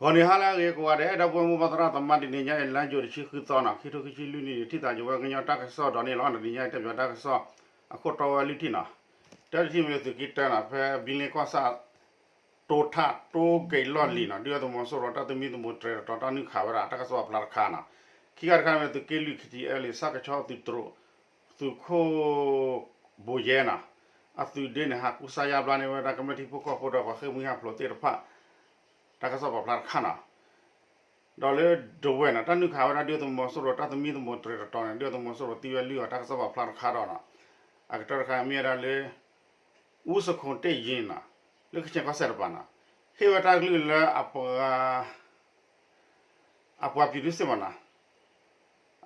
ဂီၤနံၤဟါလၢအဂ့ၤကိးဂၤဒဲး ဒီပုၢ်ဝဲၢ်မိၢ်ပၢ်သရၣ်သမါ တနံၤညါအံၤ လါယူၤတဆံဃုသီနီၤ ခံထိခံဆံလွံၢ်နံၣ် ထံၣ်သးယဝဲကညီတၢ်ကစီၣ်ဒီးန့ၣ်လီၤ. တနံၤညါအံၤ တဲပၠးတၢ်ကစီၣ် အခိၣ်တီဝဲလွံၢ်ထံၣ်နီၤ. တၢတထံၣ်မ့ၢ်လၢသုးက့တၢနီၤ ဖဲဘံလ့ကီၢ်ဆၣ် တိာ်ထးတိာ်က့ၤလီၢ်လံၤနီၤ ဒုၣ်ဒါသုးမီၤစိရိၤတၢ်သမံသမိးတြဲၤတတီၤ တၢ်နုာ်ခးဝဲဒၣ် တၢ်ကစီၣ်ပာ်ဖျါတခါနီၤ. ခံခါတခါန့ၣ် သုးက့လွံၢ် ခံထံၣ်အဲလ်အ့ ဆၣ်ကဆီသုးတြိး သုးခိၣ်ဘိယဲနီၤ အသုးဒ့န့ၣ် ဟးကူစါယါဘျါန့ၢ်ဝဲဒၣ် ကမျၢၢ်ထံဖိကီၢ်ဖိဒီးပှၤဃ့ၢ်မှံဟးဖျိးသ့ၣ်တဖၣ် တၢ်ကစီၣ်ပာ်ဖျါတခါနီၤ. ဒီးလၢဒဝဲၢ်နီၤ တၢ်နုာ်ခးဝဲဒၣ်ဒုၣ်ဒါသုးမီၤစိရိၤတၢ်သမံသမိးတြဲၤတတီၤန့ၣ် ဒုၣ်ဒါသုးမီၤစိရိၤသံဝဲလွံၢ်ဂၤ တၢ်ကစီၣ်ပာ်ဖျါတခါဒီးနီၤ. အကတၢၢ်တခါမ့ၢ်ဝဲဒၣ်လၢ အူစခိၣ်တ့ၢ်ယံၤနီၤ လၢကချ့ၣ်ကီၢ်စဲၣ်တပၤနီၤ ဟ့ၣ်ဝဲတၢ်ကလုၢ်လၢအပှၤ အပှၤပျံၤဒုစ့ၣ်မးနီၤ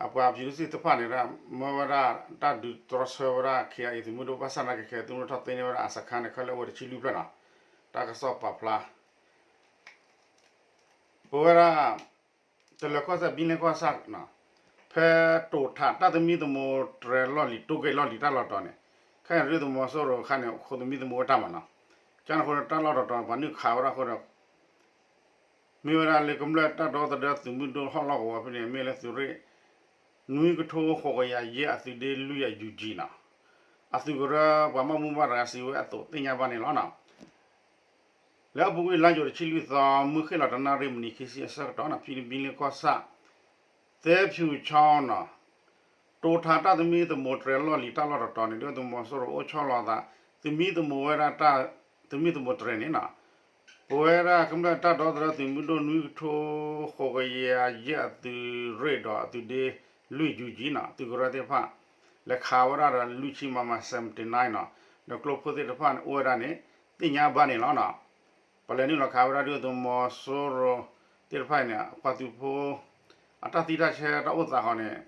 အပှၤပျံၤဒုစ့ၣ်တဖၣ်န့ၣ် မၢဝဲဒၣ်တၢ်ဒုးတြီဆၢဝဲဒၣ် ခ့ၣ်အဲၣ်အံၤ သုးမုၢ်ဒိၣ် ဘၣ်ဆၣ်နာ်က့ခဲ သုးမုၢ်ဒိၣ်ထီၣ်သ့န့ၢ်ဝဲဒၣ်အစခါန့ၣ် ခဲလၢာ်အိၣ်ဝဲတဆံလွံၢ်ဖျၢၣ်နီၤ. တၢ်ကစီၣ်ပာ်ဖျါ ပဝဲဒၣ် တလၢၤကီၢ်စဲၣ် ဘံလ့ကီၢ်ဆၣ်နီၤ ဖဲတိာ်ထးတၢ်သမံသမိးတြဲၤလီၢ်လံၤ တိာ်က့ၤလီၢ်လံၤတၢ်လီၢ်တတီၤန့ၣ် ခဲအံၤဒုၣ်ဒါသုးမီၤစိရိၤအခါန့ၣ် ခိးသမံသမိးဝဲတၢ်မးနီၤ. ကန့ၣ်အဃိန့ၣ် တၢ်လီၢ်တတီၤန့ၣ် ပှၤနုာ်ခးဝဲဒၣ်အဃိဒီး မ့ၢ်ဝဲဒၣ်လၢကမျၢၢ်တၢ်ဒီသဒၢသုးမုၢ်ဒိၣ်ဟီၣ်လီၢ်ကဝီၤဖဲန့ၣ် မ့ၢ်လၢသုးရ့ၣ် နွံကထိဃိးကယၤယဲၢ်အသုးဒ့လွံၢ်အယူၤကံနီၤ အသုးကရၢပှၤဘၣ်မူဘၣ်ဒါစံးဝဲအသိးသ့ၣ်ညါဘၣ်န့ၣ်လီၤနီၤ. လၢအပူၤကွံာ်လါယူၤတဆံလွံၢ်သီ မုၢ်ဃ့ၢ်လီၤတနၣ်ရံၣ်မံးနံးခံဆံအဆၢကတီၢ်နီၤ ဖံဘံလ့ကီၢ်ဆၣ် သဲဖၠူၣ်ဆီနီၤ တိာ်ထးတၢ်သမံသမိးတြဲၤလီၢ်လံၤတၢ်လီၢ်တတီၤန့ၣ် ဒုၣ်ဒါသုးမီၤစိရိၤအိၣ်ဆီလီၤအသး သမံသမိးဝဲဒၣ်တၢ်သမံသမိးတြဲၤန့ၣ်နီၤ ပဝဲဒၣ်ကမျၢၢ်တၢ်ဒီသဒၢသုးမုၢ်ဒိၣ်နွံကထိဃိးကယၤယဲၢ်အသုးရ့ၣ်ဒီးအသုးဒ့ လွံၢ်ယူၤကံနီၤ သုးကရၢသ့ၣ်တဖၣ် လဲၤခးဝဲဒၣ်ဒီးလွံၢ်ဆံ မမ seventy-nine နီၤ ဒီးကျိဖိသ့ၣ်တဖၣ်န့ၣ် အိၣ်ဝဲဒၣ်န့ၣ် သ့ၣ်ညါဘၣ်န့ၣ်လီၤနီၤ. ပလဲၤနုာ်လီၤခးဝဲဒၣ်ဒုၣ်ဒါသုးမီၤစိရိၤသ့ၣ်တဖၣ်အံၤန့ၣ် ပှၤသုးဖိ အတၢ်သံတၢ်ဆါတၢ်အိၣ်သးဃီန့ၣ်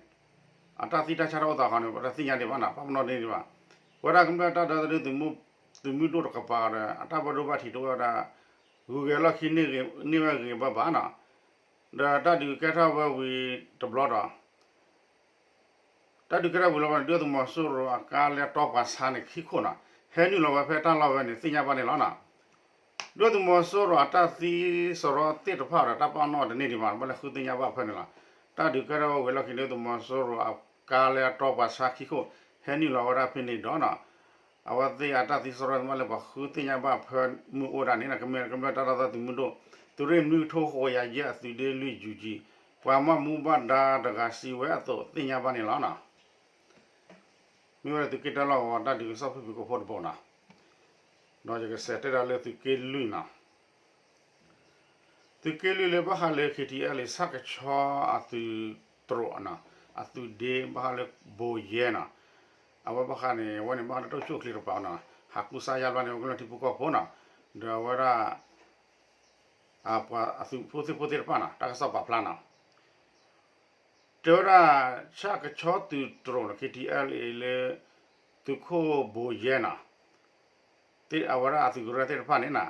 အတၢ်သံတၢ်ဆါတၢ်အိၣ်သးဃီန့ၣ် ပတသ့ၣ်ညါဒံးဘၣ်နီၤ ပာ်ပနီၣ်ဒ်န့ၣ်ဒံးဘၣ်. ပဝဲဒၣ်ကမျၢၢ်တၢ်ဒီသဒၢ သုးမုၢ်ဒိၣ်တကပၤဒီး အတၢ်ဘၣ်ဒိဘၣ်ထံးတအိၣ်ဝဲဒၣ် ဂုၤဂဲၤလီၢ်ခံန့ၢ်ဝဲဂ့ၤဘၣ်ဘၣ်နီၤ. ဒီးတၢ်ဒုးကဲထီၣ်ဝဲဝံၤတဘျီဒီး တၢ်ဒုးကဲထီၣ်ဝံၤလီၤဘၣ်န့ၣ် ဒုၣ်ဒါသုးမီၤစိရိၤအကါလဲအတီပှၤဆါန့ၣ်ခံခိၣ်နီၤ ဟဲနုာ်လီၤဝဲဖဲတၢ်လီၢ်ဝဲန့ၣ် သ့ၣ်ညါဘၣ်န့ၣ်လီၤနီၤ. ဒုၣ်ဒါသုးမီၤစိရိၤအတၢ်သံစရီသ့ၣ်တဖၣ်ဒီး တၢ်ပာ်နီၣ်တန့ၢ်ဒံးဘၣ် ဘၣ်လဲၤဃုသ့ၣ်ညါဘၣ်ဖဲန့ၣ်လီၤ. တၢ်ဒုးကဲထီၣ်ဝဲဝံၤလီၢ်ခံ ဒုၣ်ဒါသုးမီၤစိရိၤအကါလဲအတီပှၤဆါခံခိၣ် ဟဲနုာ်လီၤဝဲဒၣ်ဖဲန့ၣ်ဒီးနီၤ အဝဲသ့ၣ်အတၢ်သံစရီသ့ၣ်တဖၣ်လၢပှၤဃုသ့ၣ်ညါဘၣ်ဖဲမုၢ်အိၣ်ဒၣ်န့ၣ် ကမ့ၢ်ကမျၢၢ်တၢ်ဒီသဒၢသုးမုၢ်ဒိၣ် သုးရ့ၣ်နွံကထိဃိးကယၤယဲၢ်အသုးဒ့လွံၢ်ယူၤကံ ပှၤဘၣ်မူဘၣ်ဒါတဂၤစံးဝဲအသိးသ့ၣ်ညါဘၣ်န့ၣ်လီၤနီၤ. မ့ၢ်ဝဲဒၣ်သုးက့တၢလီၢ်ကဝီၤတၢ်ဒုးကစီၣ်ဖုၣ်ဖုၣ်ကိာ်ဖိတဘိနီၤ. ဒီးယကဆဲးတဲဒၣ်လၢသုးက့လွံၢ်နီၤ သုးက့လွံၢ်လၢဘၣ်ဃးလၢ ခ့ၣ်ထံၣ်အဲလ်အ့ ဆၣ်ကဆီအသုးတြိးနီၤ အသုးဒ့ဘၣ်ဃးလၢဘိယဲနီၤ အဝဲဘၣ်ဃးန့ၣ် အဝဲန့ၣ်ဘၣ်ဃးလၢတၢ်အိၣ်ဆူၣ်အိၣ်ချ့တကပၤနီၤ ဟးကူစါယါဘျါန့ၢ်ဝဲကမျၢၢ်ထံဖိကီၢ်ဖိနီၤ ဒီးအဝဲဒၣ် အပှၤအသုးဖိသ့ၣ်ဖိသ့ၣ်တဖၣ်နီၤ တၢ်ကစီၣ်ပာ်ဖျါနီၤ တဲဝဲဒၣ် ဆၣ်ကဆီသုးတြိးနီၤ ခ့ၣ်ထံၣ်အဲလ်အ့ လၢ သုးခိၣ်ဘိယဲနီၤ အဝဲဒၣ်အသုးကရၢသ့ၣ်တဖၣ်န့ၣ်နီၤ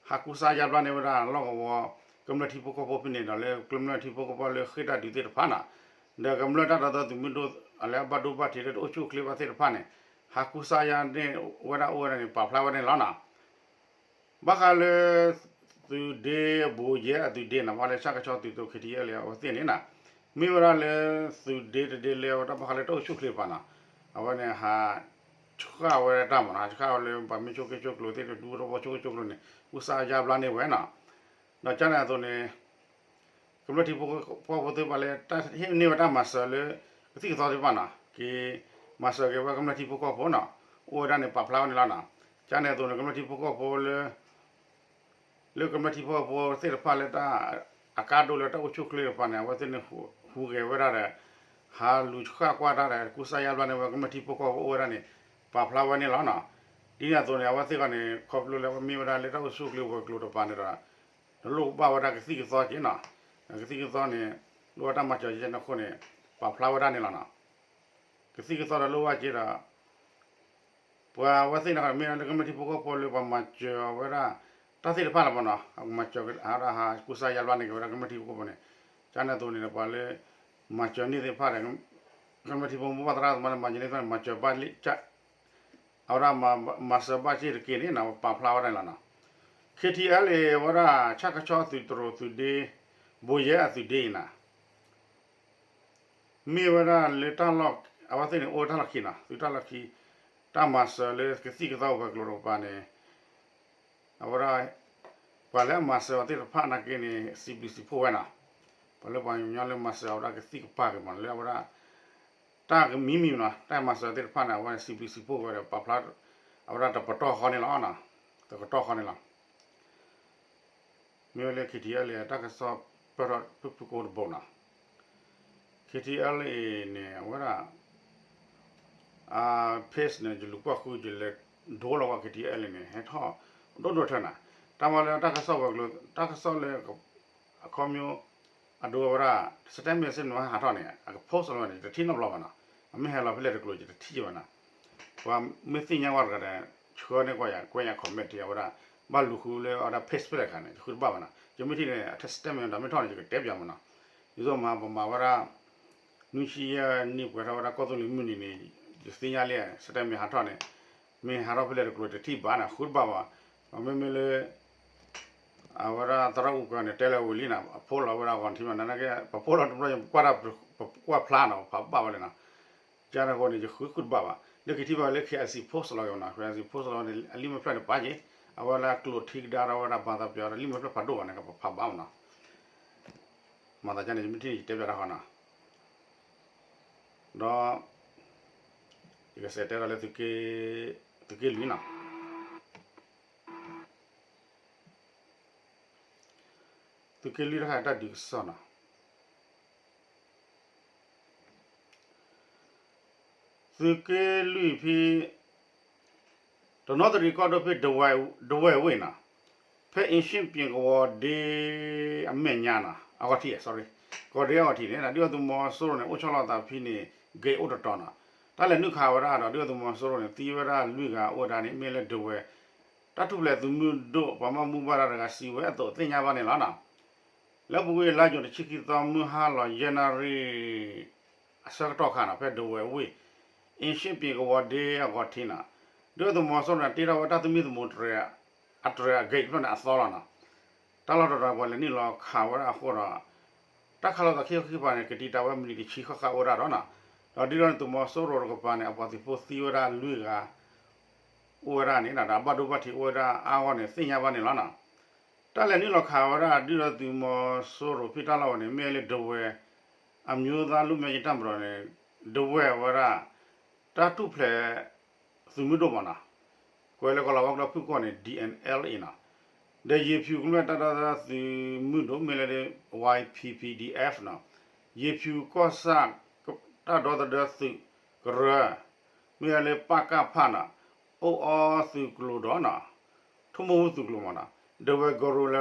ဟးကူစါယါဘျါန့ၢ်ဝဲဒၣ်လီၢ်ကဝီၤ ကမျၢၢ်ထံဖိကီၢ်ဖိဖဲန့ၣ်ဒီးလၢကမျၢၢ်ထံဖိကီၢ်ဖိလၢဃ့ၢ်တၢ်ဒုးသ့ၣ်တဖၣ်နီၤ ဒီးကမျၢၢ်တၢ်ဒီသဒၢသုးမုၢ်ဒိၣ် အလၢအဘၣ်ဒိဘၣ်ထံးလၢတအိၣ်ဆူၣ်အိၣ်ချ့ဘၣ်သ့ၣ်တဖၣ်န့ၣ် ဟးကူစါယါန့ၢ်ဝဲဒၣ်အိၣ်ဝဲဒၣ်န့ၣ် ပာ်ဖျါဝဲဒၣ်န့ၣ်လီၤနီၤ ဘၣ်ဃးလၢ သုးဒ့ဘိယဲအသုးဒ့နီၤ ဘၣ်ဃးလၢဆၣ်ကဆီသုးတြိး ခ့ၣ်ထံၣ်အဲလ်အ့ အဝဲသ့ၣ်န့ၣ်နီၤ မ့ၢ်ဝဲဒၣ်လၢသုးဒ့တဒ့လၢအဝဲတၢ်ဘၣ်ဃးလၢတၢ်အိၣ်ဆူၣ်အိၣ်ချ့တကပၤနီၤ အဝဲန့ၣ်ဟးဆှၣ်ဝဲတၢ်မးနီၤ ဟးဆှၣ်ဝဲလၢပှၤမ့ၢ်ဆိၣ်ဂ့ၤဆိၣ်ကျိၤသ့ၣ်တဖၣ် ဒူဖိထီဖိဆိၣ်ဂ့ၤဆိၣ်ကျိၤန့ၣ် ကူစါယါဘျါန့ၢ်ဝဲနီၤ ဒီးကန့ၣ်အသိးန့ၣ် ကမျၢၢ်ထံဖိကီၢ်ဖိသ့ၣ်တဖၣ်လၢ တၢ်ဟ့ၣ်န့ၢ်ဝဲတၢ်မၤစၢၤလၢ ကသံၣ်ကသီသ့ၣ်တဖၣ်နီၤ က့ၤမၤစၢၤက့ၤဝဲကမျၢၢ်ထံဖိကီၢ်ဖိနီၤ အိၣ်ဝဲဒၣ်န့ၣ် ပာ်ဖျါဝဲန့ၣ်လီၤနီၤ ကန့ၣ်အသိးန့ၣ် ကမျၢၢ်ထံဖိကီၢ်ဖိလၢ လၢကမျၢၢ်ထံဖိကီၢ်ဖိသ့ၣ်တဖၣ်လၢတၢ် အကါဒိၣ်လၢတၢ်အိၣ်ဆူၣ်အိၣ်ချ့တကပၤန့ၣ် အဝဲသ့ၣ်န့ၣ်ဟူးဂဲၤဝဲဒၣ်ဒီး ဟးလူၤဆှၣ်ကွၢ်တၢ်ဒီး ကူစါယါဘျါန့ၢ်ဝဲကမျၢၢ်ထံဖိကီၢ်ဖိအိၣ်ဝဲဒၣ်န့ၣ် ပာ်ဖျါဝဲန့ၣ်လီၤနီၤ ဒ်န့ၣ်အသိးန့ၣ် အဝဲသ့ၣ်တဖၣ်န့ၣ် ခီဖျိလၢအဝဲမ့ၢ်ဝဲဒၣ်လၢတၢ်အိၣ်ဆူၣ်အိၣ်ချ့ဝဲၤကျိၤတကပၤန့ၣ်ဒီး တလိၣ်ဘၣ်ဝဲဒၣ်ကသံၣ်ကသီက့ၤနီၤ ကသံၣ်ကသီန့ၣ် လိၣ်ဝဲတၢ်မၤစၢၤကဲန့ၣ်အဃိန့ၣ် ပာ်ဖျါဝဲဒၣ်န့ၣ်လီၤနီၤ ကသံၣ်ကသီဒီးလိၣ်ဘၣ်က့ၤဒီး ပှၤအဝဲသ့ၣ်န့ၣ်မ့ၢ်လၢကမျၢၢ်ထံဖိကီၢ်ဖိလၢပှၤမၤစၢၤဝဲဒၣ် တၢ်သ့ၣ်တဖၣ်လီၤမးနီၤ မၤစၢၤဝဲဒၣ်ဟးကူစါယါဘျါန့ၢ်က့ၤဝဲဒၣ်ကမျၢၢ်ထံဖိကီၢ်ဖိန့ၣ် ကန့ၣ်အသိးန့ၣ် ပှၤလၢ မၤစၢၤန့ၢ်သ့ၣ်တဖၣ်ဒီး ကမျၢၢ်ထံဖိကီၢ်ဖိသရၣ်သမါလၢမၤစၢၤန့ၢ်သ့ၣ်တဖၣ်န့ၣ် မၤစၢၤဘၣ် အဝဲဒၣ်မၤစၢၤဘၣ်စ့ၢ်တက့ၢ်န့ၣ် ပာ်ဖျါဝဲဒၣ်န့ၣ်လီၤနီၤ. K T L A ဝဲဒၣ် ဆၣ်ကဆီသုးတရိးသုးဒ့, ဘိယဲအသုးဒ့အံၤနၤ, မ့ၢ်ဝဲဒၣ်လၢတၢ်လီၢ်, အဝဲသ့ၣ်န့ၣ် အိၣ်တၢ်လီၢ်ခံနီၤ, သုးတၢ်လီၢ်ခံ, တၢ်မၤစၢၤလၢကသံၣ်ကသီပှၤကျိၤတကပၤန့ၣ်, အဝဲဒၣ် ပှၤလၢအမၤစၢၤအီၤသ့ၣ်တဖၣ်နာ်က့န့ၣ် စံးဘျုးစံးဖှိၣ်ဝဲနီၤ, ပှၤလၢပှၤကညီလၢမၤစၢၤအဝဲဒၣ်ကသံၣ်ကပၤက့ၤမး လၢအဝဲဒၣ် တၢ်ကမံၤမံၤနီၤ, တၢ်မၤစၢၤသ့ၣ်တဖၣ်န့ၣ် အဝဲစံးဘျုးစံးဖှိၣ်ဝဲဒီး ပာ်ဖျါ အဝဲဒၣ်တပတီၢ်ဃီန့ၣ်လီၤ, တကတီၢ်ဃီန့ၣ်လီၤ. မ့ၢ်ဝဲလၢ K T L A တၢ်ကစီၣ်ပၢၢ်ထီၣ်ဖုၣ်ဖုၣ်ကိာ်တဘိနီၤ, K T L A န့ၣ် အဝဲဒၣ် အ page န့ၣ် ယလူၤကွၢ်ဃု ယလဲၤဒိလီၤဝဲ K T L A န့ၣ် ဟဲထီၣ်ဒိၣ်ဒိၣ်ထၢနၤ, တၢ်မၤလၢတၢ်ကစီၣ်ဝဲၤကျိၤ တၢ်ကစီၣ်လၢ အခီပညီ အဒိဝဲဒၣ် statement စ့ၢ်မ့ၢ်ဟးထီၣ်န့ၣ် အက post လီၤဝဲန့ၣ် ယတထံၣ်နီတဘျီဘၣ်နီၤ, အမ့ၢ်ဟဲလီၤဖဲလဲၣ်တကျိၤ ယတထံၣ်ဘၣ်နီၤ, ပှၤမ့ၢ်သ့ၣ်ညါဝဲတဂၤဒီး ဆှၢန့ၢ်ကွၢ်ယၤ ကွဲးယၤ comment တ့ၢ် အဝဲဒၣ် ဘၣ်လူၤဃုလၢအဝဲဒၣ် page ဖဲလဲၣ်တခါန့ၣ် ယဃုတဘၣ်ဘၣ်နီၤ, ယမ့ၢ်ထံၣ်န့ၣ် အထဲ statement ဒီးမ့ၢ်ထီၣ်န့ၣ် ယကတဲပၠးမးနီၤ, ဒ်သိးမး ပမၤဝဲဒၣ် နွံဆံယဲၢ်နံၣ်ပှဲၤထီၣ်ဝဲဒၣ်ကီၢ်သူလ့ၤမုၢ်နံၤန့ၣ် ယသ့ၣ်ညါလံ statement ဟးထီၣ်န့ၣ်, မ့ၢ်ဟးထီၣ်ဖဲလဲၣ်တကျိၤတထံၣ်ဘၣ်န့ၣ် ဃုတဘၣ်ဘၣ်, မ့မ့ၢ်လၢ အဝဲဒၣ်သရၣ်အူကၤန့ၣ် တဲလၢဝံၤလံနီၤ အဖိလီၤဝဲဒၣ်ဂီၤထံမး နာ်က့ ပဖိလီၤတဘျီ ပကွၢ်ဖျါနီၤ ပဖးဘၣ်ဝဲလၢနီၤ, ကန့ၣ်အဃိန့ၣ် ယဃုဃုတဘၣ်ဘၣ် လၢခံထံၣ်ဘၣ်လၢ K I C post လီၤက့ၤနီၤ K I C post လီၤန့ၣ် အလံာ်မဲာ်ဖျၢၣ်န့ၣ်ပာ်က့ၤ အဝဲလၢကျိာ်ထံကဒါထီၣ်ဝဲဒၣ် ဘၣ်သးပၠးဒီးလံာ်မဲာ်ဖျၢၣ်ဖးဒိၣ်ဘၣ်န့ၣ် ကပဖးဘၣ်မးနီၤ, မၤသးဒ်န့ၣ် ယမ့ၢ်ထံၣ်န့ၣ် ယတဲပၠးတၢ်ဃီနီၤ, ဒီး ယကစးတဲဒီးလၢ သုးက့လွံၢ်နီၤ, သုးက့လွံၢ်တခါတၢ်ဒုးကစီၣ်နီၤ, သုးက့လွံၢ်ဖဲ တနီသရံၣ်ကီၢ်ဒိၣ်ဖဲ ဒဝဲၢ်ဝ့ၢ်နီၤ, ဖဲအ့ၣ်ရှ့ၣ်ပၠ့ၣ်ကဝီၤဒ့အမဲာ်ညါနီၤ အဂီၢ်ထံး sorry ကဝီၤဒ့အဂီၢ်ထံးန့ၣ် ဒုၣ်ဒါသုးမီၤစိရိၤန့ၣ် အိၣ်ဆီလီၤသးဖဲန့ၣ် ဂ့ၢ်အိၣ်တတီၤနီၤ, တၢ်လဲၤနုာ်ခးဝဲဒၣ်ဒီး ဒုၣ်ဒါသုးမီၤစိရိၤန့ၣ် သံဝဲဒၣ်လွံၢ်ဂၤအိၣ်ဝဲဒၣ်န့ၣ် မ့ၢ်လၢဒဝဲၢ် တၢ်ထူၣ်ဖျဲးသုးမုၢ်ဒိၣ် ပှၤဘၣ်မူဘၣ်ဒါတဂၤစံးဝဲအသိးသ့ၣ်ညါဘၣ်န့ၣ်လီၤနီၤ. လၢပူၤကွံာ်လါယူၤတဆံခံသီမုၢ်ဟါလီၤယဲၢ်နၣ်ရံၣ် အဆၢကတီၢ်ခါနီၤ ဖဲဒဝဲၢ်ဝ့ၢ် အ့ၣ်ရှ့ၣ်ပၠ့ၣ်ကဝီၤဒ့အဂီၢ်ထံးနီၤ, ဒုၣ်ဒါသုးမီၤစိရိၤန့ၣ် တ့ထီၣ်ဝဲတၢ်သမံသမိးတြဲၤ အတြဲၤအဂ့ၢ်ဖျၢၣ်န့ၣ်အသီလီၤနီၤ. တၢ်လီၢ်တတီၤပှၤလဲၤနုာ်လီၤခးဝဲဒၣ်အဃိဒီး တၢ်ခးလိာ်သးခံခီခံကပၤန့ၣ် ကတံာ်တာ်ဝဲမံးနံးတဆံဃၣ်ဃၣ်အိၣ်ဝဲဒၣ်ဒီးနီၤ, ဒီးဒုၣ်ဒါသုးမီၤစိရိၤတကပၤန့ၣ် အပှၤသုးဖိသံဝဲဒၣ်လွံၢ်ဂၤ အိၣ်ဝဲဒၣ်န့ၣ် ဒီးအဘၣ်ဒိဘၣ်ထံးအိၣ်ဝဲဒၣ်အါဂီၢ်န့ၣ် သ့ၣ်ညါဘၣ်န့ၣ်လီၤနီၤ. တၢ်လဲၤနုာ်လီၤခးဝဲဒၣ်ဒုၣ်ဒါသုးမီၤစိရိၤဖဲတၢ်လီၢ်ဝဲန့ၣ် မ့ၢ်လၢဒဝဲၢ် အမျိုးသားလွတ်မြောက်ရေးတပ်မတော်န့ၣ် ဒဝဲၢ်ဝဲဒၣ် တၢ်ထူၣ်ဖျဲး သုးမုၢ်ဒိၣ်မးနီၤ, ကွဲးလၢကီၢ်လီၤဝါကျိာ်ဖုၣ်ကိာ်န့ၣ် D N L A နီၤ, ဒီးယ့ၤဖၠူၤကမျၢၢ်တၢ်ဒီသဒၢသုးမုၢ်ဒိၣ် မ့ၢ်လၢ Y P P D F နီၤ, ယ့ၤဖၠူၤကီၢ်ဆၣ်တၢ်ဒီသဒၢသုးကရၢ မ့ၢ်လၢ ပကဖ နီၤ, အိၣ်အီသုးကျိၤဒီးနီၤ, ထိၣ်မိၢ်ဟူသုးကျိၤမးနီၤ, ဒဝဲၢ် Guerrilla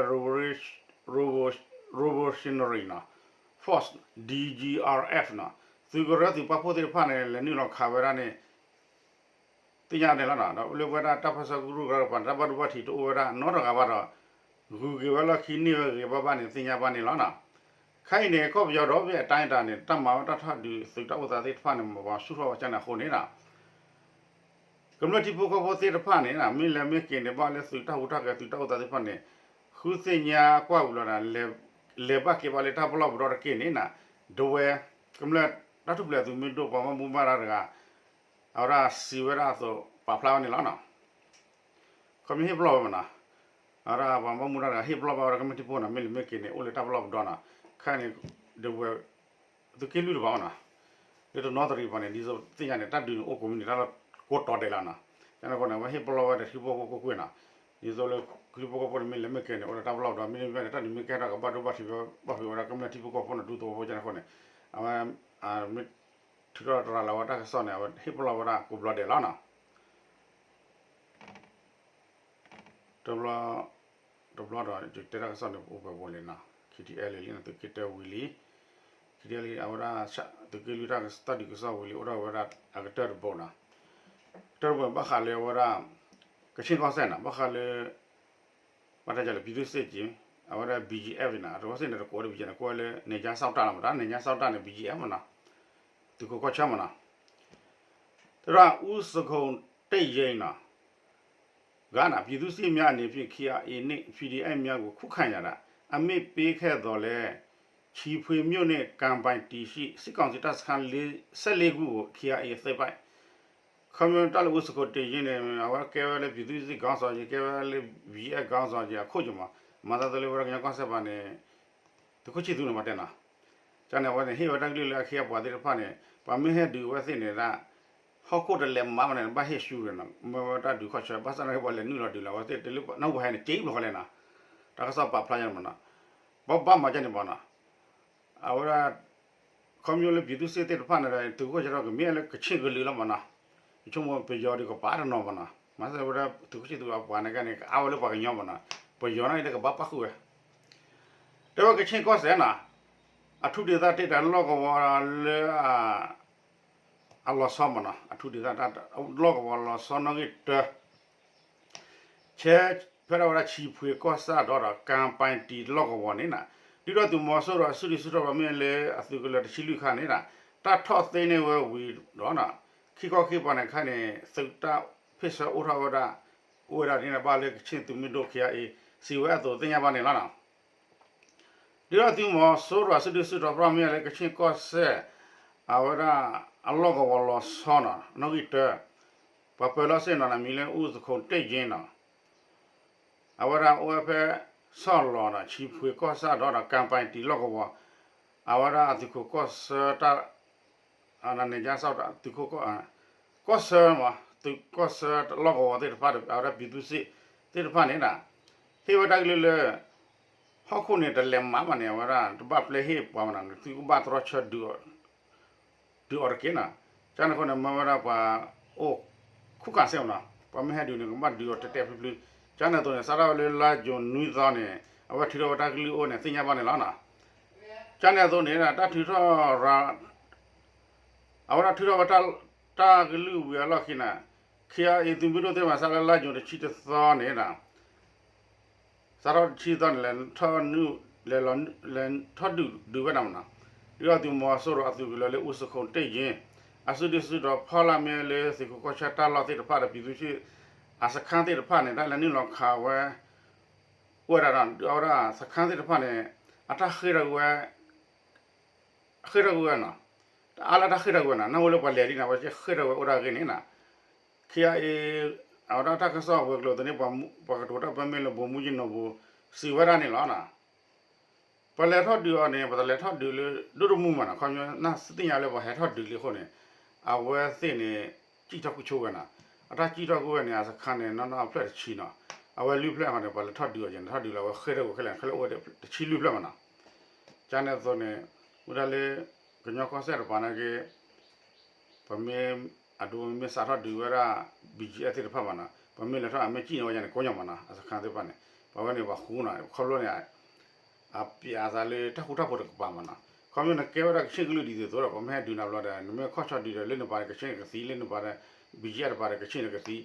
Revolutionary နီၤ Force D G R F နီၤ, သုးကရၢသုးပာ်ဖှိၣ်သ့ၣ်တဖၣ်န့ၣ် လဲၤနုာ်လီၤခးဝဲဒၣ်န့ၣ် သ့ၣ်ညါန့ၣ်လီၤနီၤ. ဒီးလၢဝဲဒၣ်တၢ်ပၢဆှၢကရူၢ်ကရၢတကပၤန့ၣ် တၢ်ဘၣ်ဒိဘၣ်ထံးတအိၣ်ဝဲဒၣ်နီတဂၤဘၣ်ဒီး ဂုၤက့ၤဝဲလီၢ်ခံန့ၢ်ဝဲဂ့ၤဘၣ်ဘၣ်န့ၣ် သ့ၣ်ညါဘၣ်န့ၣ်လီၤနီၤ. ခဲအံၤန့ၣ် ကီၢ်ပယီၤဒီဘ့ၣ်အတၢ်အတၢ်န့ၣ် တၢ်မၤဝဲတၢ်ထီၣ်ဒုးသုးတၢ်အိၣ်သးသ့ၣ်တဖၣ်န့ၣ် မၤပှၤဆူၣ်ထီၣ်ဝဲကၢ်န့ၣ်အဃိန့ၣ်နီၤ ကမျၢၢ်ထံဖိကီၢ်ဖိသ့ၣ်တဖၣ်န့ၣ် မ့ၢ်လဲၤမ့ၢ်က့ၤန့ၣ် ဘၣ်လၢသုးတၢ်ဟူးတၢ်ဂဲၤသုးတၢ်အိၣ်သးသ့ၣ်တဖၣ်န့ၣ် ဃုသ့ၣ်ညါကွၢ်ဝံၤလီၤဒီး လဲၤဘၣ်က့ၤဘၣ်လၢတၢ်ပလီၢ်ပဒီတက့ၢ်န့ၣ်နီၤ ဒဝဲၢ် ကမျၢၢ်တၢ်ထူၣ်ဖျဲးသုးမုၢ်ဒိၣ်ပှၤဘၣ်မူဘၣ်ဒါတဂၤ အဝဲဒၣ်စံးဝဲဒၣ်အသိးပာ်ဖျါဝဲန့ၣ်လီၤနီၤ. ခီမ့ၢ်ဟ့ၣ်ပလီၢ်ဝဲမးနီၤ, အဝဲဒၣ်ပှၤဘၣ်မူဘၣ်ဒါတဂၤ ဟ့ၣ်ပလီၢ်ဘၣ်ဝဲဒၣ်ကမျၢၢ်ထံဖိနီၤ မ့ၢ်လဲၤမ့ၢ်က့ၤန့ၣ် အိၣ်လၢတၢ်ပလီၢ်ပဒီနီၤ. ခဲအံၤန့ၣ် ဒဝဲၢ် သုးက့လွံၢ်တဘၣ်နီၤ, လၢတနီသရံၣ်ပှၤန့ၣ် ဒ်သိးသ့ၣ်ညါန့ၣ် တၢ်ဒုးန့ၣ်အိၣ်ကိးမုၢ်နံၤ တၢ်လီၢ်ကိးတီၤဒဲးလီၤနီၤ. ကန့ၣ်အဃိန့ၣ် အဝဲဟ့ၣ်ပလီၢ်ဝဲဒီးထံဖိကီၢ်ဖိကွ့ၢ်နီၤ, ဒ်သိးလၢထံဖိကီၢ်ဖိန့ၣ် မ့ၢ်လဲၤမ့ၢ်က့ၤန့ၣ် အိၣ်လၢတၢ်ပလီၢ်ပဒီ မ့တမ့ၢ်ဘၣ်န့ၣ် တၢ်ဒုးမ့ၢ်ကဲထီၣ်ကဘၣ်ဒိဘၣ်ထံးဘၣ်ဖုးဝဲဒၣ်ကမျၢၢ်ထံဖိကီၢ်ဖိန့ၣ် ဒူသဝီဖိကန့ၣ်အဃိန့ၣ် အဝဲ မ့ၢ်ထုးထီၣ်တရၤလီၤဝဲတၢ်ကစီၣ်န့ၣ် အဝဲဟ့ၣ်ပလီၢ်ဝဲဒၣ်ကိးဘျီဒဲးလီၤနီၤ. တဘျီ တဘျီဒီး ယတဲတၢ်ကစီၣ်န့ၣ် အိၣ်ပှဲၤဘိလံနီၤ, K T L A လံနီၤ သုးက့တၢဝံၤလံ, K T L A အဝဲဒၣ် သုးက့လွံၢ်တၢ်ဒုးကစီၣ်ဝံၤလံ အိၣ်ထီၣ်ဝဲဒၣ်အကတၢၢ်တဘိနီၤ, ကတၢၢ်တဘိဘၣ်ဃးလၢအဝဲဒၣ် ကဆ့ၣ်ကီၢ်စဲၣ်နီၤ ဘၣ်ဃးလၢ ဘၣ်တၢ်ယၤလၢ ပြည်သူ့စစ် က့ၤ အဝဲဒၣ် B G F နီၤ တဝဲစ့ၣ်န့ၣ် တကိးဒီး ဘံကဲန့ၣ် ကိးဝဲလၢ နယ်ခြားစောင့်တပ် လီၤမး တၢ် နယ်ခြားစောင့်တပ် န့ၣ် B G F မးနီၤ, သုးခိးကီၢ်ဆၢမးနီၤ, သရၣ် ဦးစခုန်တ့ယိန်း နီၤ, ဂၤန့ၣ် ပြည်သူ့စစ်များအနေဖြင့် KIA နှင့် PDF များကို ခုခံရာတွင် အမိန့်ပေးခဲ့သော်လည်း ချီဖွေမြို့နှင့် ကမ်ပိုင်တီရှိ စစ်ကောင်စီတပ်စခန်း လေး- ဆယ့်လေးခုကို KIA သိမ်းပိုက် ခီမီတၢ်လၢ ဦးစခုန်တ့ၢ်ယ့န့ၣ် အဝဲကဲဝဲလၢ ပြည်သူ့စစ်ခေါင်းဆောင်ကြီး ကဲဝဲလၢ BGF ခေါင်းဆောင်ကြီး အခိၣ်ယမး မၤသးသိလၢဝဲဒၣ်ကညီကီၢ်စဲၣ်ပှၤန့ၣ် သုးခိၣ်ဆံၣ်သူန့ၣ်မၤတဲနီၤ, ကန့ၣ် အဝဲန့ၣ် ဟ့ၣ်ဝဲတၢ်ကလုၢ်လၢအခ့အပှၤသ့ၣ်တဖၣ်န့ၣ် ပှၤမ့ၢ်ဟဲဒုးအဝဲသ့ၣ်န့ၣ်ဒၣ် ဟီၣ်ခိၣ်တလဲၤမၤဘၣ်န့ၣ် ဘၣ်ဟ့ၣ်ဆူၣ်န့ၣ်နီၤ မ့ၢ်ဝဲတၢ်ဒုးခီၣ်ဆၢ ဘၣ်ဆၣ်နာ်က့ ပှၤလဲၤနုာ်လီၤဒုးလီၤ အဝဲသ့ၣ်တလၢနီၢ်ပူၤဟဲန့ၣ် က့ၤဘျီဃီလဲၣ်နီၤ, တၢ်ကစီၣ်ပာ်ဖျါယါန့ၣ်မးနီၤ, ပဘၣ်မၤကန့ၣ်မးနီၤ, အဝဲဒၣ် ခီမီလၢ ပြည်သူ့စစ် သ့ၣ်တဖၣ်န့ၣ်ဒီး သုးခိၣ်ဆၢထီၣ်ကမ့ၢ်လၢကဆ့ၣ်ကလုာ်လီၤမးနီၤ, ယဆိကမိၣ်ပယီၤဒီးကပာ်တနီၤမးနီၤ, မၤသးဝဲဒၣ်သုးခိၣ်ဆံၣ်သူအပှၤန့ၣ်ကန့ၣ် ကအါဝဲလၢပှၤကညီမးနီၤ, ပယီၤန့ၣ်ဒီးကဘၣ်ပၣ်ဃုာ်ဝဲ တဲဝဲကဆ့ၣ်ကီၢ်စဲၣ်နီၤ, အထူးဒေသတစ် တၢ်လီၢ်ကဝီၤလၢ အလီၤဆီမးနီၤ, အထူးဒေသ တၢ်လီၢ်ကဝီၤလီၤဆီနီၣ်ဂံၢ်တၢ ဆဲးဖဲဒၣ်ဝဲဒၣ် ချီဖွေကီၢ်ဆၣ်ဒီး ကမ်ပိုင်တီလီၢ်ကဝီၤန့ၣ်နီၤ, ဒုၣ်ဒါသုးမီၤစိရိၤအစုဒုၣ်စုတီၤ ပှၤမ့ၢ်လၢအသုးကလၢၤတဆံလွံၢ်ခါန့ၣ်နီၤ, တၢ်ထီၣ်သ့န့ၢ်ဝဲဝံၤဒီးနီၤ, ခံခီခံပၤန့ၣ်ခါန့ၣ် သုးတၢ်ဖ့ၣ်ဆၢအိၣ်ထီၣ်ဝဲဒၣ် အိၣ်ဝဲဒၣ်န့ၣ် ဘၣ်လၢကဆ့ၣ်သုးမုၢ်ဒိၣ် KIA စံးဝဲအသိးသ့ၣ်ညါဘၣ်န့ၣ်လီၤနီၤ. ဒုၣ်ဒါသုးမီၤစိရိၤအစုဒုၣ်စုတီၤ ပှၤမ့ၢ်လၢကဆ့ၣ်ကီၢ်စဲၣ် အဝဲဒၣ်အလီၢ်ကဝီၤလီၤဆီနီၤ နီၣ်ဂံၢ်တၢ ပှၤပၢၤလီၢ်စ့ၢ်နီၤ နမံၤလၢအူသခိးတ့ၢ်ယ့နီၤ, အဝဲဒၣ်အိၣ်ဝဲဖဲ ဆီၣ်လီၤဒီး ချံဖှ့ကီၢ်ဆၣ်ဒီး ကၣ်ပၢၣ်တံၣ်လီၢ်ကဝီၤ, အဝဲဒၣ်အသုးခိၣ်ကီၢ်ဆၢတၢ် နန့ၣ်ကၠါစၣ် သုးခိၣ် ကီၢ်ဆၢမး သုးကီၢ်ဆၢလီၢ်ကဝီၤသ့ၣ်တဖၣ်ဒီး အဝဲဒၣ် ပြည်သူ့စစ် သ့ၣ်တဖၣ်န့ၣ်ဒီး ဟ့ၣ်ဝဲတၢ်ကလုၢ်လၢ ဟီၣ်ခိၣ်န့ၣ် တလဲၤမၤဘၣ်န့ၣ် အဝဲဒၣ် တဘၣ်ပျဲဟ့ၣ်ပှၤမးနီၤ သုကဘၣ်တြီဆၢဒုး ဒုးအီၤတက့ၢ်နီၤ. ကန့ၣ်အဃိန့ၣ် မ့ၢ်ဝဲဒၣ်ပှၤအိၣ် ခုခံစစ်မးနီၤ ပှၤမ့ၢ်ဟဲဒုးန့ၣ် ကဘၣ်ဒုးအီၤတဲာ်တဲာ်ဖျုးဖျုး. ကန့ၣ်အသိးန့ၣ် စးထီၣ်ဝဲလၢလါယူၤနွံသီန့ၣ် အဝဲထုးထီၣ်ဝဲတၢ်ကလုၢ်အိၣ်န့ၣ် သ့ၣ်ညါဘၣ်န့ၣ်လီၤနီၤ. ကန့ၣ်အသိးန့ၣ် တၢ်ထုးထီၣ်ရၤ အဝဲဒၣ်ထုးထီၣ်ဝဲတၢ် တၢ်ကလုၢ်ဝံၤအလီၢ်ခံန့ၣ် KIA သုးမုၢ်ဒိၣ်သ့ၣ်တဖၣ် စးလၢလါယူၤတဆံတသီန့ၣ်ဒီး စးထီၣ်တဆံသီန့ၣ် လဲၤထီၣ်နုာ် လဲၤထီၣ်ဒုးဒုးဝဲဒၣ်မးနီၤ. ဒုၣ်ဒါသုးမီၤစိရိၤအသုးကလၢၤလၢ အူသခိးတ့ၢ်ယ့ အစုဒုၣ်စုတီၤ ဖီလာ်မ့ၢ်လၢသုးခိၣ်ကီၢ်ဆၢတၢ်လီၢ်သ့ၣ်တဖၣ်ဒီး ပြည်သူ့စစ် အစခန်းသ့ၣ်တဖၣ်န့ၣ် တၢ်လဲၤနုာ်လီၤခးဝဲ အိၣ်ဝဲဒၣ်ဒီး အဝဲဒၣ်စခန်းသ့ၣ်တဖၣ်န့ၣ် အတၢ်ဃ့ၢ်ထီၣ်ဝဲ ဃ့ၢ်ထီၣ်ကွံာ်ဝဲနီၤ, တအါလၢတၢ်ဃ့ၢ်ထီၣ်ကွံာ်နီၤ နၢ်ဟူလၢပှၤလဲၤလံန့ၣ် အဝဲဃ့ၢ်ထီၣ်ဝဲအိၣ်ဒၣ်ဂ့ၢ်န့ၣ်နီၤ. KIA အဝဲဒၣ်တၢ်ကစီၣ်ဝဲၤကျိၤသန့ၣ် ပှၤကတိၤတၢ်ပၢမ့ၢ်လၢ ဗိုလ်မှူးကြီးနော်ဘူ စံးဝဲဒၣ်န့ၣ်လီၤနီၤ. ပှၤလဲၤထီၣ်ဒုးအီၤန့ၣ် ပှၤတလဲၤထီၣ်ဒုးလၢ ဒိၣ်ဒိၣ်မုၢ်မုၢ်နီၤ ခီပညီ နသ့ၣ်ညါလၢပှၤဟဲထီၣ်ဒုးလံအဃိန့ၣ် အဝဲသ့ၣ်န့ၣ် စံၣ်ထီၣ်ကွံာ်ဆိဝဲနီၤ. အတၢ်စံၣ်ထီၣ်ကွံာ်ဝဲန့ၣ် အစခန်းန့ၣ် နီၢ်နီၢ်အဖျၢၣ်တဆံနီၤ. အဝဲလွံၢ်ဖျၢၣ်အဃိန့ၣ် ပှၤလဲၤထီၣ်ဒုးအီၤယဲန့ၣ် ထီၣ်ဒုးလၢအဝဲဃ့ၢ်ထီၣ်ကွံာ်ခဲလၢာ် ခဲလၢာ်အိၣ်ဝဲတဆံလွံၢ်ဖျၢၣ်မးနီၤ. ကန့ၣ်အသိးန့ၣ် ဝဲဒၣ်လၢ ကညီကီၢ်စဲၣ်တပၤနာ်က့ ပမ့ၢ် အဒိမ့ၢ်စးထီၣ်ဒုးဝဲဒၣ် BGF သ့ၣ်တဖၣ်မးနီၤ ပမ့ၢ်လဲၤထီၣ်အမ့ၢ်စံၣ်န့ၢ်ဝဲယဲန့ၣ် ကိးညီမးနီၤ အစခန်းသ့ၣ်တဖၣ်န့ၣ် ပှၤဝဲန့ၣ်ပှၤဃူနီၤ ခီဖျိန့ၣ် အပျးသးလၢတၢ်ဃူတၢ်ဖိးတကပၤမးနီၤ ခီဖျိနကဲဝဲဒၣ်ကဆ့ၣ်ကလုာ်ဒ်သိးသိးဒီး ပမ့ၢ်ဟဲဒုးနၤဘျီဒီး နမ့ၢ်ခီၣ်ဆီဒုးဒီး လၢနပၤဒီးကဆ့ၣ်န့ၣ်ကသံ လၢနပၤဒီး BGF တပၤဒီးကဆ့ၣ်န့ၣ်ကသံ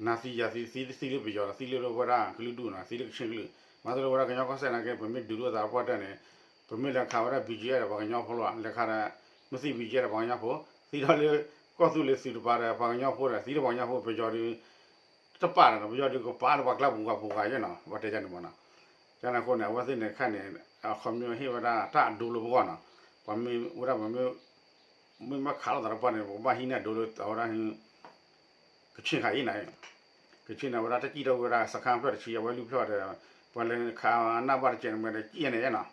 နၤသံယၤသံ သံသံလၢပယီၤဒီး သံလၢဝဲဒၣ်ကလုာ်ဒူၣ်နီၤ သံလၢကဆ့ၣ်ကလုာ် မၤသးလၢဝဲဒၣ်ကညီကီၢ်စဲၣ်နာ်က့ ပမ့ၢ်ဒုးလိာ်သးပှၢ်တၢၢ်န့ၣ် ပမ့ၢ်လဲၤခးဝဲဒၣ် BGF ဒီးပှၤကညီဖိလီၤ လဲၤခးဒီး မ့ၢ်သံ BGF ဒီးပှၤကညီဖိ သံထီၣ်လၢ ကီၢ်သူလ့ၤသုးတပၤဒီး ပှၤကညီဖိဒီး သံလၢပှၤကညီဖိ ပယီၤဒုး တပာ်ဒီး ပယီၤဒုးကပာ်လၢပှၤကျါပူၤဂၤပူၤဂၤယဲနီၤ ပှၤတဲယဲန့ၣ်မးနီၤ ကန့ၣ်အဃိန့ၣ် အဝဲသ့ၣ်န့ၣ်ခဲန့ၣ် အခီပညီဟ့ၣ်ဝဲဒၣ်တၢ်အဒိလၢပဂီၢ်နီၤ ပှၤမ့ၢ်ဝဲဒၣ်ပှၤမ့ၢ် မ့ၢ်မ့ၢ်ခးလိာ်သးတပှၢ်န့ၣ် ပကဘၣ်ဟံးန့ၢ်အဒိလၢအဝဲဒၣ် ကဆ့ၣ်ခါအံၤန့ၣ် ကဆ့ၣ်န့ၣ် အဝဲဒၣ်တၢ်စံၣ်ထီၣ်ကွံာ်ဝဲဒၣ်စခန်းဖျၢၣ်တဆံ အဝဲလွံၢ်ဖျၢၣ်ဒီး ပှၤလဲၤခးနၢ်ဘၣ်တကဲးန့ၣ်မ့ၢ်ဒီးကံၣ်ယဲန့ၣ်ယဲနီၤ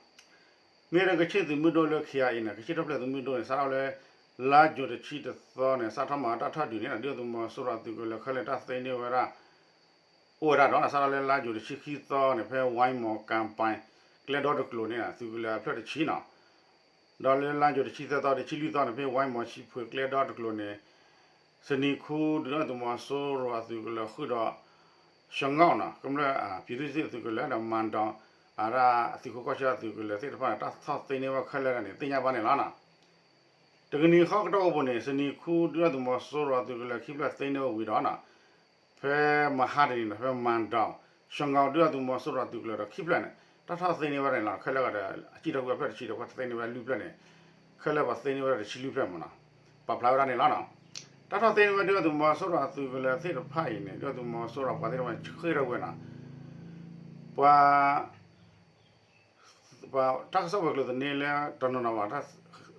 မ့ၢ်ဒီးကဆ့ၣ်သုးမုၢ်ဒိၣ်လၢ KIA န့ၣ် ကဆ့ၣ်ထီၣ်ဖျဲးသုးမုၢ်ဒိၣ်န့ၣ် စးထီၣ်လၢ လါယူၤတဆံတသီန့ၣ် စးထီၣ်မၤတၢ်ထီၣ်ဒုးန့ၣ် ဒုၣ်ဒါသုးမီၤစိရိၤအသုးကလၢၤခဲလၢာ်တၢ်သ့န့ၢ်ဝဲဒၣ် အိၣ်ဝဲဒၣ်ဒီး စးထီၣ်လၢလါယူၤတဆံခံသီန့ၣ် ဖဲဝါမီၤကၣ်ပၢၣ် ကျဲဒီတကျိၤန့ၣ် သုးကလၢၤအဖျၢၣ်တဆံနီၤ ဒီးလၢလါယူၤတဆံသၢသီ တဆံလွံၢ်သီန့ၣ် ဖဲဝါမီၤချံဖှ့ကျဲဒီတကျိၤန့ၣ် စနံၤခူ ဒုၣ်ဒါသုးမီၤစိရိၤအသုးကလၢၤဃုာ်ဒီး ရှငီၣ်နီၤ ကမျၢၢ် ပြည်သူ့စစ် အသုးကလၢၤဒီး မၤဒီး အဒၣ်အသုးခိၣ်ကီၢ်ဆၢအသုးကလၢၤသ့ၣ်တဖၣ်န့ၣ် တၢ်ထီၣ်သ့န့ၢ်ဝဲခဲလၢာ်န့ၣ် သ့ၣ်ညါဘၣ်န့ၣ်လီၤနီၤ. တကနံၤဃီကတီၢ်အပူၤန့ၣ် စနံၤခူ ဒုၣ်ဒါသုးမီၤစိရိၤအသုးကလၢၤခံဖျၢၣ်သ့န့ၢ်ဝဲဝံၤဒီးနီၤ ဖဲမဟါတနံၤန့ၣ် ဖဲမၤဒီး ရှငီၣ် ဒုၣ်ဒါသုးမီၤစိရိၤအသုးကလၢၤဒီးခံဖျၢၣ်န့ၣ် တၢ်ထီၣ်သ့န့ၢ်ဝဲန့ၣ်လီၤ ခဲလၢာ်ဒီး အစံၣ်ထီၣ်ကွံာ်အဖျၢၣ်တဆံဒီး ပှၤသ့န့ၢ်ဝဲလွံၢ်ဖျၢၣ်န့ၣ် ခဲလၢာ်ပှၤသ့န့ၢ်ဝဲဒၣ်တဆံလွံၢ်ဖျၢၣ်မးနီၤ ပာ်ဖျါဝဲဒၣ်န့ၣ်လီၤနီၤ. တၢ်ထီၣ်သ့န့ၢ်ဝဲဒုၣ်ဒါသုးမီၤစိရိၤအသုးကလၢၤသ့ၣ်တဖၣ်အံၤန့ၣ် ဒုၣ်ဒါသုးမီၤစိရိၤပှၤသ့ၣ်တဖၣ်န့ၣ် ဃ့ၢ်ထီၣ်ကွံာ်နီၤ, ပှၤ ပှၤတၢ်ကစီၣ်ပှၤကျိၤသန့လၢတနီၤနီၤဘၣ်,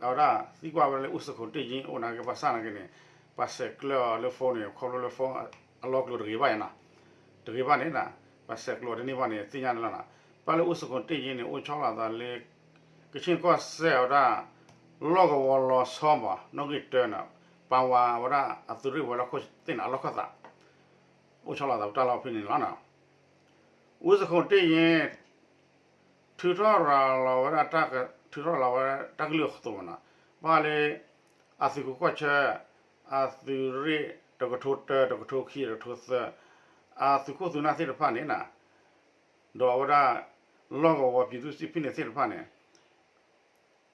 အဝဲဒၣ်သံကွၢ်ဝဲဒၣ်လၢ ဦးစံခိၣ်တ့ၢ်ယ့ အိၣ်နာ်က့ ပှၤစၢ်နာ်က့န့ၣ် ပှၤဆဲးကျၢအီၤလၢ phone န့ၣ် ခီဖျိလၢ phone အလီၤကျိၤတဂ့ၤဘၣ်နီၤ, တဂ့ၤဘၣ်န့ၣ် ပှၤဆဲးကျၢအီၤတန့ၢ်ဘၣ်န့ၣ် သ့ၣ်ညါန့ၣ်လီၤနီၤ. ပှၤလၢ ဦးစံခိၣ်တ့ၢ်ယ့န့ၣ် အိၣ်ဆီလီၤအသးလၢ ကခ့ၣ်ကီၢ်စဲၣ်အဝဲဒၣ် လီၢ်ကဝီၤလီၤဆီဘၣ် နီၣ်ဂံၢ်တၢန့ၣ် ပှၤဝၤအဝဲဒၣ်အသုးရ့ၣ်ဝဲၤလီၢ်ခိၣ်သ့ၣ်န့ၣ် အလီၢ်ခၢၣ်သး အိၣ်ဆီလီၤသးပတၢ်လီၢ်ဖဲန့ၣ်လီၤနီၤ. ဦးစံခိၣ်တ့ၢ်ယ့ ထုးထီၣ်ရၤလီၤဝဲဒၣ် ထုးထီၣ်ရၤလီၤဝဲဒၣ်တၢ်ကလုၢ်အသိးမနီၤ, ဘၣ်လၢ အသုးခိၣ်ကီၢ်ဆၢ အသုးရ့ၣ်တကထိတၢ တကထိခံ တကထိသၢ အသုးခိၣ်သုးနၢ်သ့ၣ်တဖၣ်န့ၣ်နီၤ, ဒီးအဝဲဒၣ် လီၢ်ကဝီၤ ပြည်သူ့စစ်ဖဲန့ၣ်သ့ၣ်တဖၣ်န့ၣ်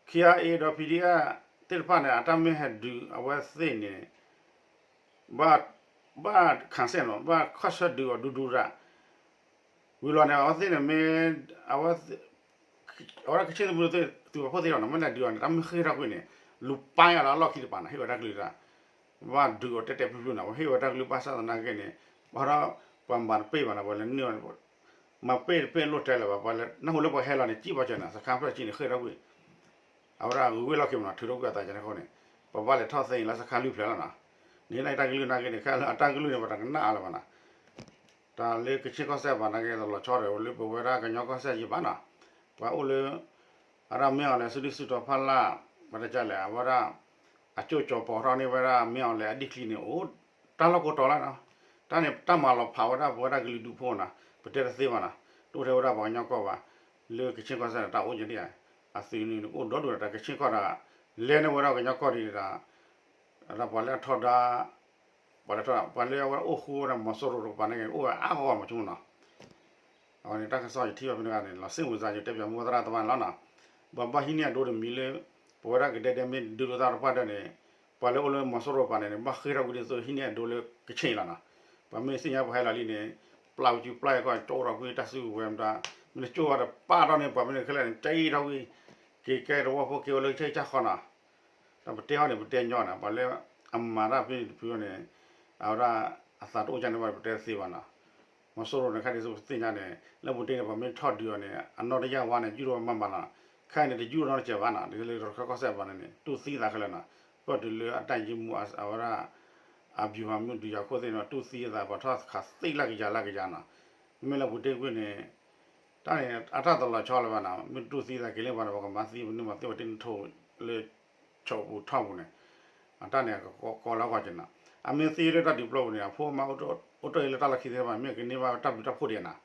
ခံအါအ့ဒီး PDF သ့ၣ်တဖၣ်န့ၣ် အတၢ်မ့ၢ်ဟဲဒုးအဝဲသ့ၣ်န့ၣ် ဘၣ် ဘၣ်ခးစဲၣ်နီၤ ဘၣ်ခီၣ်ဆၢဒုးအီၤဒူဒူတၢ် ဝံၤလီၤန့ၣ် အဝဲသ့ၣ်န့ၣ်မ့ၢ် အဝဲ အဝဲဒၣ်ကခ့ၣ်သုးမုၢ်သုးပာ်ဖှိၣ်သ့ၣ်ဒီးနီၤ မ့ၢ်လဲၤဒုးအီၤန့ၣ် တၢ်မ့ၢ်ဃ့ၢ်ထီၣ်ကွံာ်န့ၣ် လူၤပာ်ယၤလၢအလီၢ်ခံတပၤနီၤ ဟ့ၣ်ဝဲတၢ်ကလုၢ်တၢ် ဘၣ်ဒုးအီၤတဲာ်တဲာ်ဖျုးဖျုးနီၤ ပှၤဟ့ၣ်ဝဲတၢ်ကလုၢ်ဘၣ်ဆၣ်သနာ်က့န့ၣ် ဘၣ်ဒီး ပှၤမၤတပ့ၢ်ဘၣ်နီၤ ပှၤလဲၤနုာ် မၤပ့ၢ်တပ့ၢ်လိၣ်တဲလၢၤဘၣ် ပှၤလဲၤနၢ်ဟူလၢပှၤဟဲလီၤန့ၣ် စံၣ်ပှၤစၢၤနီၤ စခါဖျၢၣ်စံၣ်န့ၣ် ဃ့ၢ်ထီၣ်ကွံာ် အဝဲဒၣ်ဂုၤဝ့ၢ်လီၢ်ခံမနီၤ ထုးထီၣ်ကွံာ်အသးကန့ၣ်အဃိန့ၣ် ပဘၣ်လဲၤထီၣ်သ့အံၤလၢစခါလွံၢ်ဖျၢၣ်လီၤနီၤ, န့ၣ်နာ်က့တၢ်ကလုၢ်နာ်က့န့ၣ် ခဲလၢာ်အတၢ်ကလုၢ်န့ၣ် ပတကနၣ်အါလၢၤဘၣ်နီၤ, တၢ်လၢကခ့ၣ်ကီၢ်စဲၣ်ဘၣ်နာ်က့ တလီၤဆီဒီးလၢပဝဲဒၣ်ကညီကီၢ်စဲၣ်ယံၤဘၣ်နီၤ, ပှၤအိၣ်လၢ အဝဲဒၣ်မ့ၢ်အီၤလဲၤစုဒုၣ်စုတီၤဖီလာ် ပှၤတကလဲၣ် အဝဲဒၣ် အကၠိကၠီၤပီၤထီၣ်န့ၢ်ဝဲဒၣ်မ့ၢ်အီၤလဲၤအဒံၣ်ချံန့ၣ် အိၣ်တၢ်လီၢ်ကိးတီၤလီၤနီၤ, တၢ်န့ၣ် တၢ်မၤလီၤဖးဝဲဒၣ်ပဝဲဒၣ်ကလုာ်ဒူၣ်ဖိနီၤ ပတဲတသ့ဘၣ်နီၤ, တအိၣ်ထဲဝဲဒၣ်ပှၤကညီကီၢ်ဘၣ်, လၢကခ့ၣ်ကီၢ်စဲၣ်န့ၣ် တၢ်အိၣ်ကဲဒ်အံၤ, အသုးန့ၣ်အိၣ်ဒီဒူၣ်ဒီးတၢ်ကခ့ၣ်ကီၢ်ဒီး လဲၤန့ၢ်ဝဲဒၣ်ကညီကီၢ်ဒ်ဒီး ဒီးပှၤလၢအထီဒါ ပှၤလၢထီဒါ ပှၤလၢအဝဲအိၣ်ဃူဝဲဒၣ်မီၤစိရိၤတကပၤန့ၣ် အိၣ်ဝဲအါဂီၢ်ဂီၢ်မးဆိကမိၣ်နီၤ, အဝဲန့ၣ်တၢ်ကစီၣ်ယထံၣ်ဘၣ်ဖဲန့ၣ်ဂၤန့ၣ် လီၤစ့ၣ်ဝံၤစါယတဲပၠးမူသရၣ်သမါန့ၣ်လီၤနီၤ, ပှၤဘၣ်ဟံးန့ၢ်အဒိတမံၤလၢ ပဝဲဒၣ်ကဒဲဒဲမ့ၢ်ဒုးလိာ်သးတပှၢ်ဒၢးန့ၣ် ပှၤလၢအိၣ်လၢမီၤစိရိၤပၤန့ၣ်န့ၣ် ဘၣ်ဃ့ၢ်ထီၣ်ကွံာ်ဒ်သိးဟံးန့ၢ်အဒိလၢကခ့ၣ်လီၤနီၤ, ပှၤမ့ၢ်သ့ၣ်ညါပှၤဟဲလီၤလံန့ၣ် ပျၢ်ဝံၤစုပျၢ်ယၤကီၢ်ကၠိထီၣ်ကွံာ်တၢ်စုကဝဲၤမတၤ, မ့ၢ်တကၠိဝဲဒီးပာ်ထီၣ်န့ၢ်ပှၤမ့ၢ်န့ၣ်ခဲလၢာ်န့ၣ် ကဲအံၤထီၣ်ကွံာ် က့ၤကဲတဝီဖိက့ၤဝဲလၢကဆ့ကဆ့ကီးနီၤ တၢ်ပတဲဟီန့ၣ် ပတဲညီန့ၣ် ပှၤလၢအမၤတၢ်ဖဲန့ၣ်တဖုန့ၣ် အဝဲဒၣ်အသးတအိၣ်ကန့ၣ်ဘၣ် ပတဲတသ့ဘၣ်နီၤ, မီၤစိရိၤန့ၣ် ခဲဒ်သိးပသ့ၣ်ညါန့ၣ် လၢပူၤတ့ၢ်န့ၣ် ပှၤမ့ၢ်ထီၣ်ဒုးအီၤန့ၣ် အနီၢ်တယၢ်ဝါန့ၣ် ယူၢ်ထီၣ်ဝဲမးမးလီၤ, ခဲအံၤန့ၣ် တယူၢ်ထီၣ်နီတစဲးဘၣ်နီၤ, ဒ်လၢကခ့ၣ်ကီၢ်စဲၣ်ပၤန့ၣ်န့ၣ် တူၢ်သံသးခဲလၢာ်နီၤ, ပၢၢ်တုၤလၢအတၢ်ယံၤမူအဝဲဒၣ် အဗျူဟာမှူး ဒုးယၤခိၣ်သ့ၣ်န့ၣ် တူၢ်သံအသး ပှၤထီၣ်ခးသံလၢကယၤလၢကယၤနီၤ, မ့မ့ၢ်လၢပူၤတ့ၢ်ကွံာ်န့ၣ် တၢ်န့ၣ် အတၢ်တလီၤဆီလၢၤဘၣ်နီၤ, မ့ၢ်တူၢ်သံသးက့ၤလၢပှၤန့ၣ် ပှၤကမၤသံပနုာ်မၤသံပှၤတ့ၢ်နထိၣ်လၢ ဆိးပူၤထီၣ်ပူၤန့ၣ်, အတၢ်န့ၣ်ကကီလၢအဂီၢ်က့ၤနီၤ, အမ့ၢ်သံလၢတၢ်ဒုးပျီပူၤန့ၣ် အဖိအမါအိၣ်တ့ၢ်လၢတၢ်လီၢ်ခံသ့ၣ်တဖၣ်န့ၣ် မ့ၢ်ကန့ၢ်ဘၣ်တၢ်ဘျုးတၢ်ဖှိၣ်ဒံးနီၤ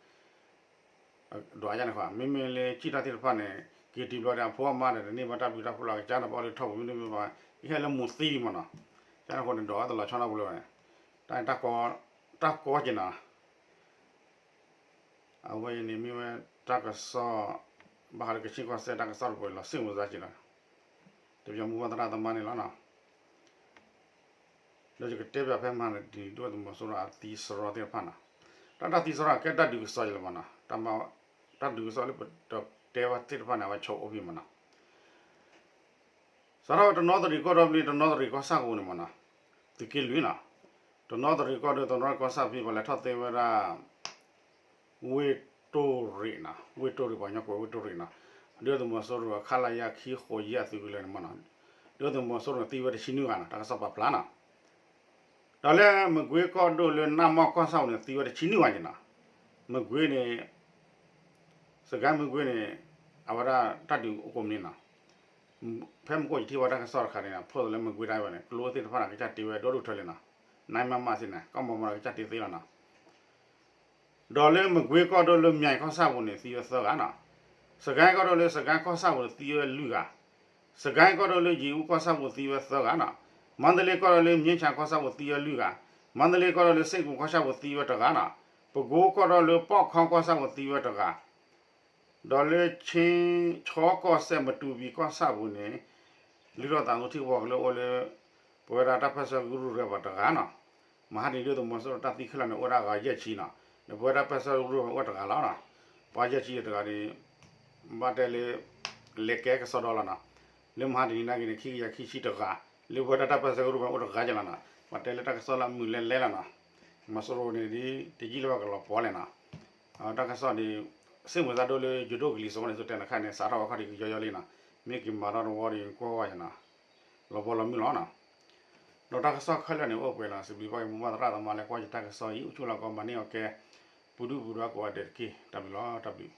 ဒွးယါန့ၣ်ဃီ မ့မ့ၢ်လၢကံၣ်တၢ်သ့ၣ်တဖၣ်န့ၣ် က့ၤတံၤဘျီဒီး အဖိအမါဒီး တန့ၢ်ဘၣ်တၢ်ဘျုးတၢ်ဖှိၣ်လီၤ ကစၢ်န့ၣ် ပအီၣ်လၢထီၣ်ပူၤမ့တမ့ၢ်ဘၣ် ကဟဲလၢမူၤသံဒံးမးနီၤ, ကန့ၣ်အဃိန့ၣ် ဒီးအတလီၤဆီနီတပူၤလၢၤဘၣ်န့ၣ်, တၢ်န့ၣ် တၢ်ကီက့ၤနီၤ အဝဲအံၤန့ၣ်မ့ၢ်ဝဲတၢ်ကစီၣ် ဘၣ်ဃးလၢကခ့ၣ်ကီၢ်စဲၣ်တၢ်ကစီၣ်တပူၤလီၤ စ့ၣ်မုာ်စါက့ၤလီၤ, တပျီမူဘၣ်သရၣ်သမါန့ၣ်လီၤနီၤ, ဒီးယကတဲပၠးဖဲမဟါတနံၤ ဒုၣ်ဒါသုးမီၤစိရိၤအသံစရီသ့ၣ်တဖၣ်နီၤ, တၢ်တၢ်သံစရီကဲတၢ်ဒုးကစီၣ်ယလၢၤမးနီၤ, တၢ်ဒုးကစီၣ်လၢပတတဲဝဲသ့ၣ်တဖၣ်န့ၣ် အဝဲဆိးအိၣ်ဖဲမးနီၤ စးထီၣ်ဝဲတနီသရံၣ်ကီၢ်ဒီဘ့ၣ် တနီသရံၣ်ကီၢ်ဆၣ်ပူၤန့ၣ်မးနီၤ, သုးက့လွံၢ်နီၤ, တနီသရံၣ်ကီၢ်ဒီး တနီသရံၣ်ကီၢ်ဆၣ်ဖဲ ပှၤလဲၤထီၣ်သ့ဝဲဒၣ် ဝ့ၢ်တိၢ်ရ့ၣ်နီၤ, ဝ့ၢ်တိၢ်ရ့ၣ် ပှၤကညီကိးဝ့ၢ်တိၢ်ရ့ၣ်နီၤ, ဒုၣ်ဒါသုးမီၤစိရိၤ ခလရ ခံဃိးယဲၢ် အသုးကလၢၤန့ၣ်မးနီၤ, ဒုၣ်ဒါသုးမီၤစိရိၤန့ၣ် သံဝဲတဆံနွံဂၤနီၤ တၢ်ကစီၣ်ပာ်ဖျါနီၤ ဒီးလၢမကွ့ကီၢ်ဒိၣ်လၢနၢ်မီၢ်ကီၢ်ဆၣ်ပူၤန့ၣ် သံဝဲတဆံနွံဂၤန့ၣ်နီၤ, မကွ့န့ၣ် စကဲမကွ့န့ၣ် အဝဲဒၣ်တၢ်ဒုးအိၣ်ကိးမံၤန့ၣ်နီၤ, ဖဲမုၢ်ကီၢ်ယထံၣ်ဝဲတၢ်ကစီၣ်တခါန့ၣ် ဖိးလၢမကွ့တၢ်ဝဲန့ၣ် ကျိသ့ၣ်တဖၣ်န့ၣ် ကစၢ်တ့ဝဲဒီဒူၣ်ထၢလံနီၤ, နမမသ့ၣ်န့ၣ် ကီၢ်မီမီန့ၣ် ကစၢ်တ့သ့လီၤနီၤ ဒီးလၢမကွ့ကီၢ်ဒိၣ်လၢ မြိုင်ကီၢ်ဆၣ်ပူၤန့ၣ် သံဝဲသၢဂၤနီၤ, စကဲကီၢ်ဒိၣ်လၢ စကဲကီၢ်ဆၣ်ပူၤန့ၣ် သံဝဲလွံၢ်ဂၤ, စကဲကီၢ်ဒိၣ်လၢ ရေဦးကီၢ်ဆၣ်ပူၤ သံဝဲသၢဂၤနီၤ, မန္တလေးကီၢ်ဒိၣ်လၢ မြင်းခြံကီၢ်ဆၣ်ပူၤ သံဝဲလွံၢ်ဂၤ, မန္တလေးကီၢ်ဒိၣ်လၢ စ့ၣ်ကူၤကီၢ်ဆၣ်ပူၤ သံဝဲတဂၤနီၤ, ပဲခူးကီၢ်ဒိၣ်လၢ ပေါ့ခီကီၢ်ဆၣ်ပူၤ သံဝဲတဂၤ ဒီးလၢ ခၠ့ၣ်ခၠီကီၢ်စဲၣ် မတူပီကီၢ်ဆၣ်ပူၤန့ၣ် လုၢ်ထီၣ်သးသမူထံကပီၤကလၢအိၣ်လၢ ပဝဲဒၣ်တၢ်ပၢၢ်ဆၢကရူၢ်ကရၢပှၤတဂၤနီၤ, မဟါတနံၤဒုၣ်ဒါသုးမီၤစိရိၤတၢ်သံခဲလၢာ်န့ၣ် အိၣ်ဝဲဒၣ်ဂၤယဲၢ်ဆံနီၤ, ဒီးပဝဲဒၣ်ပၢၢ်ဆၢကရူၢ်ပှၤအိၣ်တဂၤလီၤနီၤ, ပှၤယဲၢ်ဆံတဂၤန့ၣ် ဘၣ်တဲလၢ လဲၤကဲကစီဒီလီၤနီၤ, လၢမဟါတနံၤနာ်က့န့ၣ် ခံကယၤခံဆံတဂၤ, လၢပဝဲဒၣ်တၢ်ပၢၢ်ဆၢကရူၢ်ပှၤအိၣ်တဂၤကလီၤနီၤ, ပှၤတဲလၢတၢ်ကစီၣ်လၢအမုာ်လဲလဲလီၤနီၤ, မီၤစိရိၤန့ၣ်ဒ် တယံာ်လၢၤဘၣ်ကလီၤပှီၤလဲၣ်နီၤ, တၢ်ကစီၣ်ဒ် စ့ၣ်မုာ်သးဒိၣ်လၢယိၤဒိၣ်ကလံၤစိးန့ၣ် သုတဲနခါန့ၣ် စးထီၣ်ဝဲခီၣ်ထံးကယီယီလံနီၤ, မ့ၢ်က့ၤမၤထီၣ်တဝီဒီးကွၢ်ဝဲယနီၤ, လီၤဘီလီၤမုၢ်လီၤနီၤ, ဒီးတၢ်ကစီၣ်ခဲလၢာ်န့ၣ်အိၣ်ပှဲၤလီၤ, စံးဘျုးဘၣ်က့ၤမိၢ်ပၢ်သရၣ်သမါလၢကွၢ်ယတၢ်ကစီၣ်အံၤ အိၣ်ဆူၣ်လီၤကီးမၤန့ၢ်အီၤကဲ ပူၤဒုၣ်ပူၤဒါကိးဂၤဒဲးတက့ၢ်. တၢ်ဘျုးလီၤ, တၢ်ဘျုး.